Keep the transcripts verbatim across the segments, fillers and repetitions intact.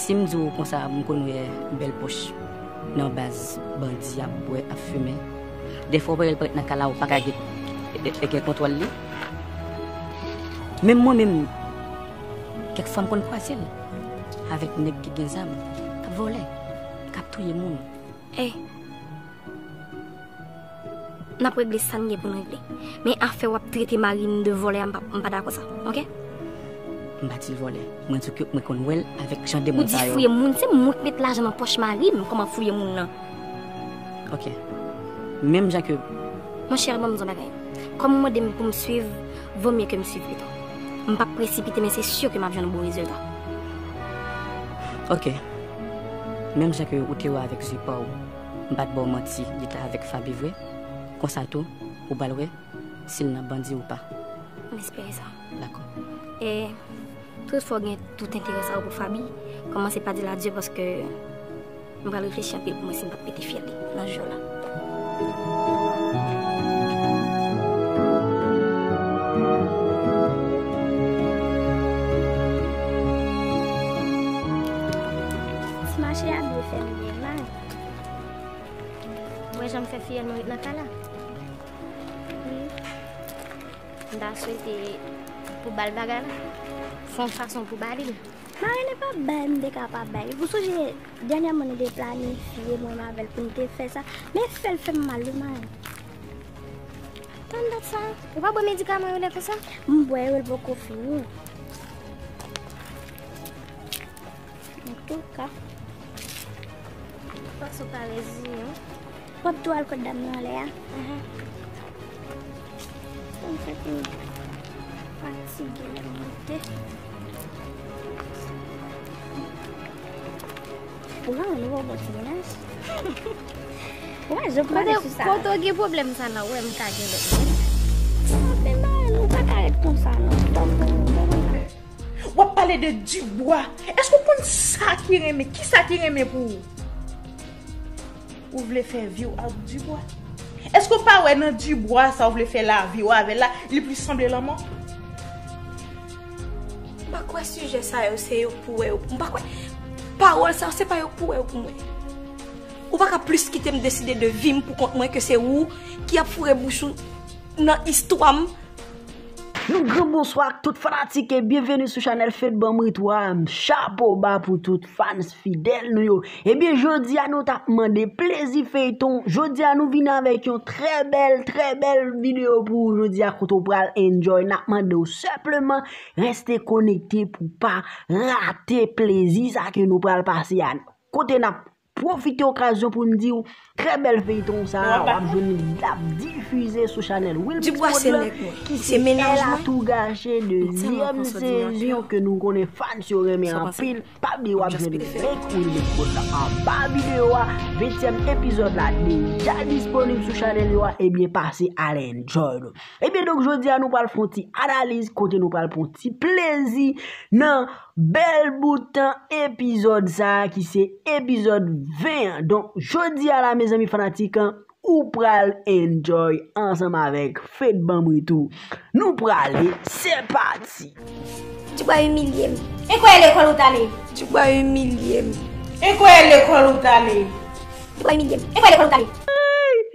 Si m di w konsa, m konn wè bèl pòch nan baz bandi ap bwè, ap fimen. Dèfwa w parèt nan kay la, ou pa ka gen, e, e, gen kontwòl li. Menm mwen menm, kèk fwa m konn kwaze l avèk nèg ki gen zam, k ap vòlè, k ap touye moun. Ey, n ap regle sa n gen pou n regle. Men afè w ap trete mari m de vòlè a, m pa, m pa dakò sa, oke? M pa di l vòlè. Mwen di w ke mwen konn wè l avèk jan de moun sa yo. Ou di fouye moun, se mwen k met lajan nan pòch mari m, kòman fouye moun nan? Oke. Menm jan ke... Monchè, ban m di w bagay. Kòm ou mande m pou m swiv, vo mye ke m swiv pito. M p ap presipite, men se si ke m ap jwenn bon rezilta. Oke. Menm jan ke ou te wè avèk zye pa w, m pa t ba w manti, li t avèk Faby vre. Konsa tou, ou pral wè si l nan bandi ou pa. M espere sa. Dakò. E tout fò gen tout enterè sa yo pou Faby, kòmanse pa di l adye paske m pral reflechi anpil pou mwen si m p ap pete fyèl li nan jou la. Ti mache a byen fè m byen mal. Ou wè jan m fè fiyèl mwen ret nan kay la? Wi. M ta swete pou ba l bagay la. Fè yon fason pou ba li l. Marene pa bay, m te ka pa bay. Ou sonje, dènyèman nou te planifye mwen menm avè l pou n te fè sa. Men fè l fè m mal wi, Marene. Tann dat sa. Ou pa bwè medikaman yo lè konsa? M bwè yo, l poko fini. Antouka. Pase w pa reziyen w. W ap tou al kot dam nan anlè a? Mhm. Sa m fè pou fatige lè m moute. Ou pa wè nou poko ti mennaj? Ou pa janm pale sou sa. Kote w gen pwoblèm sa la, ou wè m ka gen lòt moun? Anfen, Marene, ou pa ka ret konsa non. Ban m, ban m, ban m. W ap pale de Dibwa. Èske w konn sa ki renmen, kisa ki renmen pou ou? Ou vle fè vi w ak Dibwa? Èske w pa wè nan Dibwa sa w vle fè lavi w avè l la, li plis sanble lanmò? M pa kwè sijè sa yo se yo k pou wè yo. M pa kwè. Pawòl sa yo, se pa yo k pou wè yo pou mwen. Ou pa ka plis kite m deside de vi m pou kont mwen ke se ou ki ap foure bouch ou nan istwa m. Nou gran bonswa ak tout fanatik e byenveni sou chanèl Fed Banm Ritwam. Chapo ba pou tout fans fidèl nou yo. Ebyen, jodi a nou t ap mande plezi feyton. Jodi a nou vini avèk yon trè bèl, trè bèl videyo pou ou jodi a kote w pral enjoy. N ap mande w senpleman reste konekte pou pa rate plezi sa ke nou pral pase a. Kote n ap pwofite okazyon pou n di w, trè bèl feyton sa a, w ap jwenn li, l ap difize sou chanèl Wilmix Prod la, ki se L A Tout Gache, dezyèm sezon ke nou konnen fans yo renmen anpil. Pa bliye w ap jwenn link Wilmix Prod la anba videyo a. Ventyèm epizòd la deja disponib sou chanèl yo a, ebyen pase al enjoy nou. Ebyen, donk, jodi a nou pral fè yon ti analiz, kote nou pral pran yon ti plezi nan bèl bout tan epizòd sa a, ki se epizòd ven an. Donk, jodi a la, mezanmi fanatik an, ou pral enjoy ansanm avèk Fed Banm Ritwam. Nou prale, se pati! Dibwa imilye m. E kwè e lekòl ou t ale? Dibwa imilye m. E kwè e lekòl ou t ale? Dibwa imilye m. E kwè e lekòl ou t ale?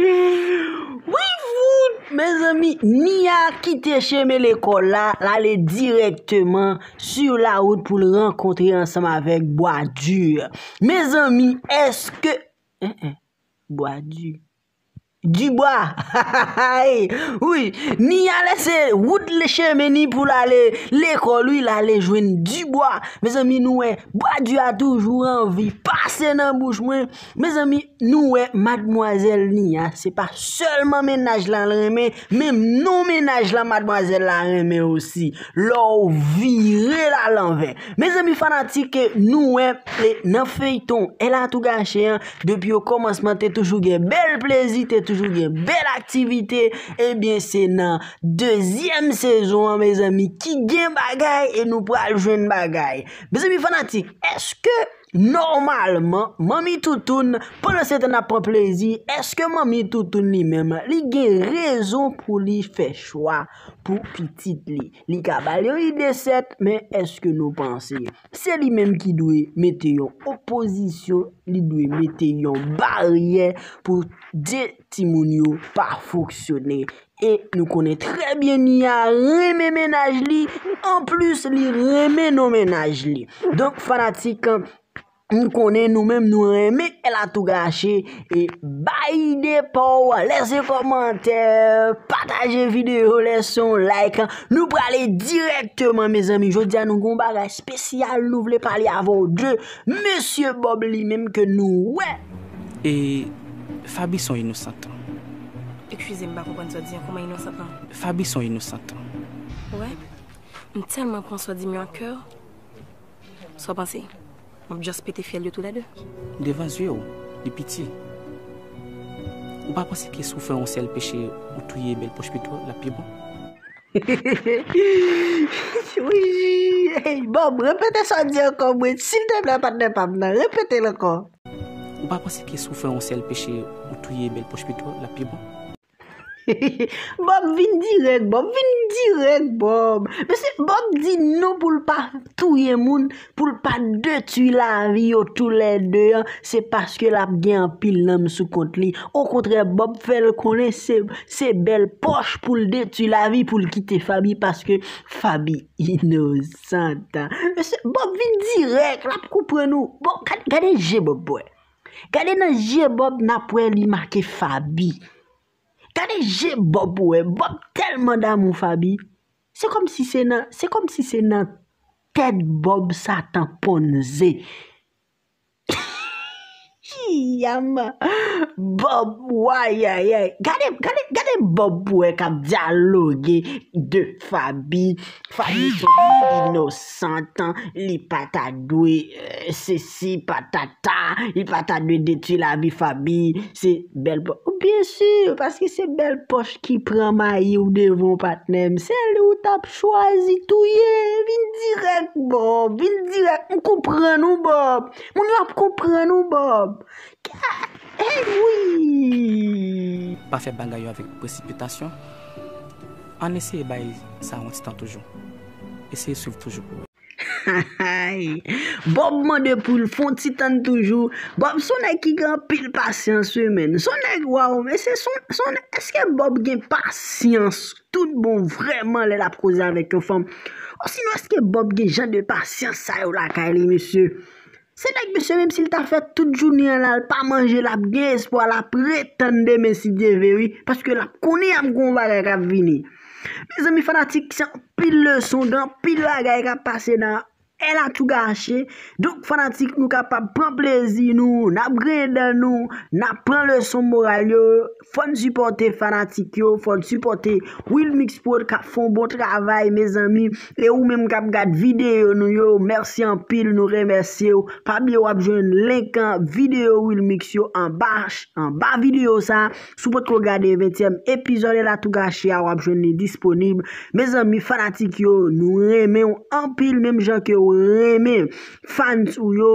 Wi, fout! Mezanmi, Nia kite chemen lekòl la, l ale dirèkteman sur la wout pou l rankontre ansanm avèk Bwa Di. Mezanmi, èske, en, en, Bwa Di. Dibwa! Wi, Nia lese wout li, chemen ni pou l ale lekòl, wi, l ale jwenn Dibwa. Mezanmi, nou wè, Bwa Di a toujou anvi pase nan bouch mwen. Mezanmi, nou wè madmwazèl Nia, se pa sèlman mennaj la l renmen, men non mennaj la madmwazèl la renmen osi. Lè w vire l alanvè. Mezanmi fanatik, nou wè, e, nan feyton L A Tout Gache an, depi okòmansman te toujou gen bèl plezi, te toujou gen bèl aktivite, ebyen se nan dezyèm sezon an, mezanmi, ki gen bagay e nou pral jwenn bagay. Mezanmi fanatik, èske Nòmalman, manmi toutoun, pandan se tan n ap pran plezi, èske manmi toutoun li menm, li gen rezon pou li fè chwa pou pitit li? Li ka ba l yon ide sèt, men èske nou panse se li menm ki dwe mete yon opozisyon, li dwe mete yon baryè pou de timoun yo pa fonksyone? E nou konnen trè byen Nia renmen mennaj li, anplis li renmen non mennaj li. Donk fanatik, m konnen nou menm nou renmen El a tou gache. E bay ide pa w, lèse kòmantè, pataje videyo, lèse yon like. Nou prale dirèkteman mezanmi. Jodi a nou gen yon bagay espesyal nou vle pale avè w de mesye Bob li menm ke nou wè. E Fabi se yon inosant. Eskize m, m pa konprann sa w di an. Kòman inosant lan? Fabi se yon inosant. Ou wè? M tèlman pran sa w di m yo a kè. Sa w panse? M ap just pete fyèl yo toulède. Devan zye w, li piti. Ou pa panse ke si w fè yon sèl peche, ou touye bèl pòch pito, l ap pi bon? Wi, hey, Bob, repete sa w di ankò, mwen, silteplè, patnè pa m nan, repete l ankò. Ou pa panse ke si w fè yon sèl peche, ou touye bèl pòch pito, l ap pi bon? Bob vin dirèk, Bob vin dirèk, Bob. Mesye, Bob di non pou l pa touye moun, pou l pa detwi lavi yo toulède an, se paske l ap gen anpil nanm sou kont li. Okontrè, Bob fè l konnen se, se bèl pòch pou l detwi lavi, pou l kite Fabi, paske Fabi inosant. Mesye, Bob vin dirèk, l ap konprann ou. Bon, gade, gade je Bob, bwè. Gade nan je Bob, n ap wè li make Fabi. Gade je Bob, ou wè, Bob tèlman damou Fabi. Se kòmsi se nan, se kòmsi se nan tèt Bob Satan ponn ze. Yam. Bob, wayayay. Gade, gade, gade Bob, ou wè, k ap dyaloge de Fabi. Fabi se yon inosant, li pa ta dwe, eh, sesi, patata, li pa ta dwe detwi lavi Fabi, se bèl pòch. Byen si, paske se bèl pòch ki pran mayi w devan w, patnè m. Se li w t ap chwazi touye. Vin dirèk, Bob, vin dirèk. M konprann ou, Bob. Moun yo ap konprann ou, Bob. Hey, wi! Pa fè bagay yo avèk presipitasyon. Ann eseye bay sa yon ti tan toujou. Eseye swiv toujou. Bob mande pou l fè yon ti tann toujou. Bob se yon nèg ki gen anpil pasyans, wi, menn. Se yon nèg, waw, men se, se yon, se yon nèg, èske Bob gen pasyans tout bon vrèman lè l ap koze avèk yon fanm? Osinon, èske Bob gen jan de pasyans sa yo lakay li, mesye? Se nèg, mesye, menm si l ta fè tout jounen an la, l pa manje, l ap gen espwa, l ap ret tann demen si Dye vle, wi, paske l ap konnen y ap gen yon bagay k ap vini. Mezanmi, fanatik, se anpil leson, gen anpil bagay k ap pase nan El a tou gache. Donk, fanatik, nou kapab pran plezi nou, n ap griyen dan nou, n ap pran leson moral yo. Fò n sipòte fanatik yo, fò n sipòte Wilmix Prod k ap fè yon bon travay, mezanmi. E ou menm k ap gad videyo nou yo, mèsi anpil, nou remèsye w. Pa bliye w ap jwenn link videyo Wilmix yo anba, anba videyo sa. Si w potko gade ventyèm epizòd El a tou gache a, w ap jwenn li disponib. Mezanmi, fanatik yo, nou renmen w anpil, menm jan ke w renmen fans ou yo,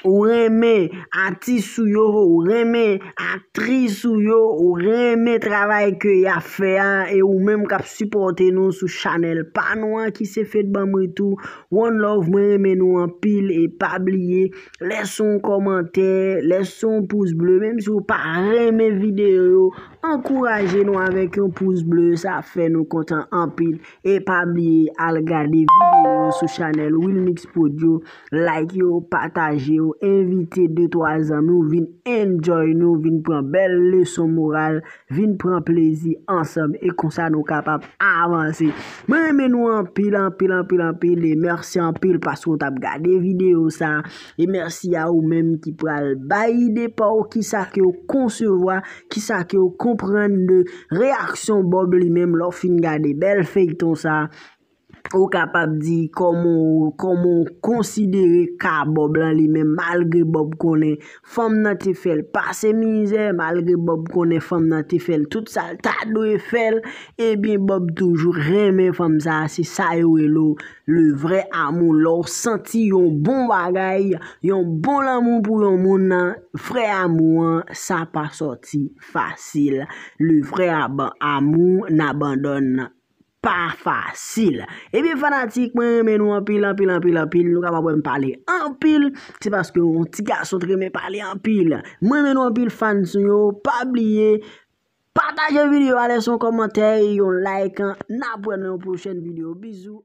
ou renmen atis ou yo, ou renmen aktris ou yo, ou renmen travay ke y ap fè a, e ou menm k ap sipòte nou sou chanèl pa nou an ki se Fed Banm Retou. One love, mwen renmen nou anpil, e pa bliye, lèse yon kòmantè, lèse yon pous ble, menm si w pa renmen videyo yo, ankouraje nou avèk yon pous ble, sa fè nou kontan anpil. E pa bliye al gade videyo yo sou chanèl Wilmix Prod yo, like yo, pataje yo, envite de twa zanmi w vin enjoy nou, vin pran bèl leson moral, vin pran plezi ansanm, e konsa nou kapab avanse. Mwen renmen nou anpil, anpil, anpil, anpil, e mèsi anpil paske w t ap gade videyo sa, e mèsi a ou menm ki pral bay ide pa w, kisa ke w konsevwa, kisa ke w konprann de reyaksyon Bob li menm lè w fin gade bèl feyton sa. ou kapab di kòman w, kòman w konsidere ka Bob lan li menm, malgre Bob konnen fanm nan te fè l pase mizè, malgre Bob konnen fanm nan te fè l tout sa l ta dwe fè l, ebyen Bob toujou renmen fanm sa, se sa yo rele w le vrai amour. Lè w santi yon bon bagay, yon bon lanmou pou yon moun nan, vrè amou an, sa pa sòti fasil. Le vrai ab- amour n'abandonne pa fasil. Ebyen fanatik, mwen renmen nou anpil, anpil, anpil, anpil. Nou kapab wè m pale anpil, se paske yon ti gason t renmen pale anpil. Mwen renmen nou anpil fans yo, pa bliye pataje videyo a, lèse yon kòmantè, yon like, n ap wè nan yon pwochèn videyo. Bizou.